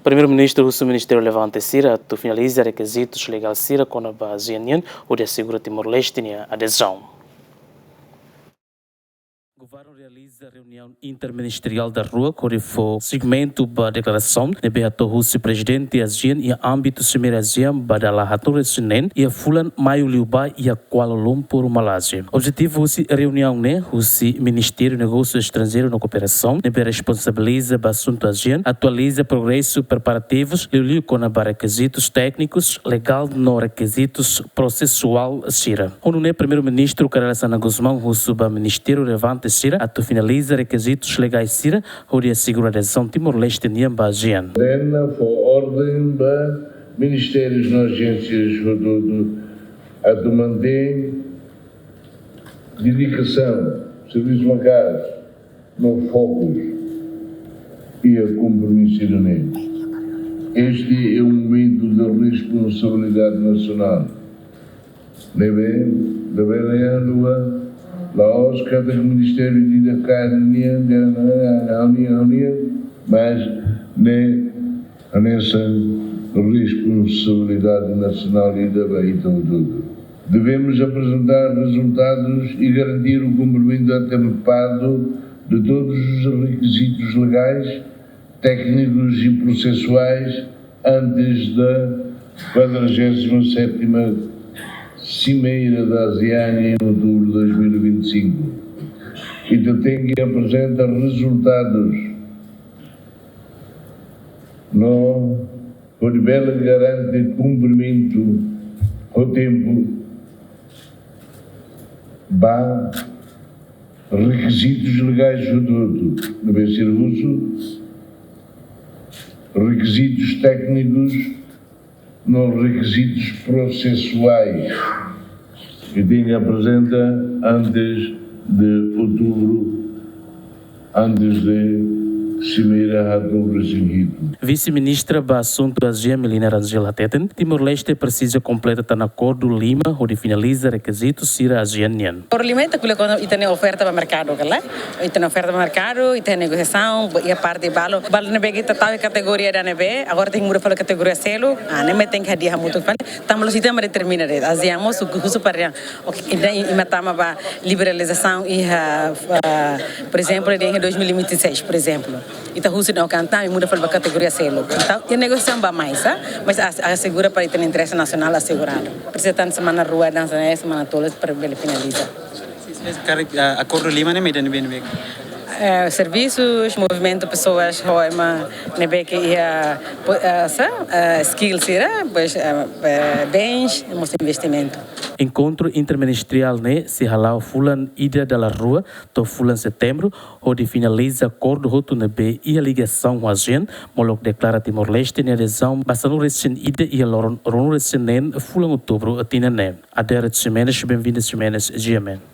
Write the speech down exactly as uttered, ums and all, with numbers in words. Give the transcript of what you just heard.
Primeiru-Ministru husu ministériu relevante sira atu finaliza rekizitus legál sira kona-ba ASEAN nian hodi asegura Timor-Leste nia adezaun. Governu realiza reuniaun interministeriál dala rua hodi fó seguimentu ba deklarasaun ne'ebé hato'o husi Prezidente ASEAN iha ámbitu Simeira ASEAN ba dala haatnulu-resin-neen iha fulan Maiu liubá iha Kuala Lumpur, Malázia. Objetivu husi reuniaun ne'e, husi Ministériu Negósiu Estranjeiru no Kooperasaun ne'ebé responsabiliza ba asuntu ASEAN, atualiza progresu preparativus, liuliu kona-ba rekizitus téknikus, legál no rekizitus prosesuál sira. Ho nune'e Primeiru-Ministru Kay Rala Xanana Gusmão husu ba ministériu relevante sira atu finaliza rekizitus legais sira hodi asegura adezaun Timor-Leste nian ba ASEAN. Ordena fó orden ba ministérius no ajénsias hotu-hotu atu mantein dedikasaun, servisu maka'as no fokus iha kompromisu ida-ne'e. Este é um momento de responsabilidade nacional. Ne'ebé, ne'ebé la iha lugar, la'ós katak ministériu ida kaer nian, de nian, nian, nian, mas ne'e hanesan responsabilidade nasionál ida ba ita hotu. Devemos apresentar resultados e garantir o cumprimento atempado de todos os requisitos legais, técnicos e processuais antes da quadragésima sétima Cimeira da ASEAN em outubro de dois mil e vinte e cinco. Ita tenke aprezenta rezultadus no hodi bele garante kumprimentu ho tempu ba rekizitus legais hotu-hotu, ne'ebé servisu, rekizitus téknikus no rekizitus prosesuais, ke tenke aprezenta antes de outubro, antes de Cimeira haatnulu-resin-hitu. Vise-Ministra ba Asuntu ASEAN, Melina Rangel, hateten Timor-Leste presiza kompleta tan akordu lima hodi finaliza rekizitus sira ASEAN nian. Akordu lima ita ko'alia kona-ba ita-nia oferta ba merkadu, ka lae? Ita-nia oferta ba merkadu, ita-nia negosiasaun, iha parte balu, balu ne'ebé ke ita tau iha kategoria ida ne'ebé, agora tenke muda fali kategoria seluk, ah, ne'e mak tenke hadi'a hamutuk fali, tanba la'ós ita mak determina de'it, ASEAN mós husu, husu para, oke, ida i, i mak tama ba liberalizasaun iha, ah, por ezemplu, iha dois mil e vinte e seis, por ezemplu. Ita husu dehan, oke, entaun, i muda fali ba kategoria seluk. Entaun, iha negosiasaun ba mais, ah? Mas a, asegura para ita-nia interese nasionál aseguradu. Presiza tan semana rua, dan semana, semana tolu para bele finaliza. Karik, ah, akordu lima ne'e mak ida ne'ebé, ne'ebé? Eh, servisus, movimentu pesoas, ho ema ne'ebé ke iha, po-, eh, sa, eh, skill sira, depois, eh, eh, bens, mós investimentu. Enkontru interministeriál ne'e sei hala'o fulan ida dala rua to'o fulan Setembru, hodi finaliza akordu hotu ne'ebé iha ligasaun ho ASEAN, molok deklara Timor-Leste nia adezaun ba sanulu-resin-ida iha loron ruanulu-resin-neen fulan Outubru tinan ne'e. Adérito Ximenes, Benvinda Ximenes, G M N.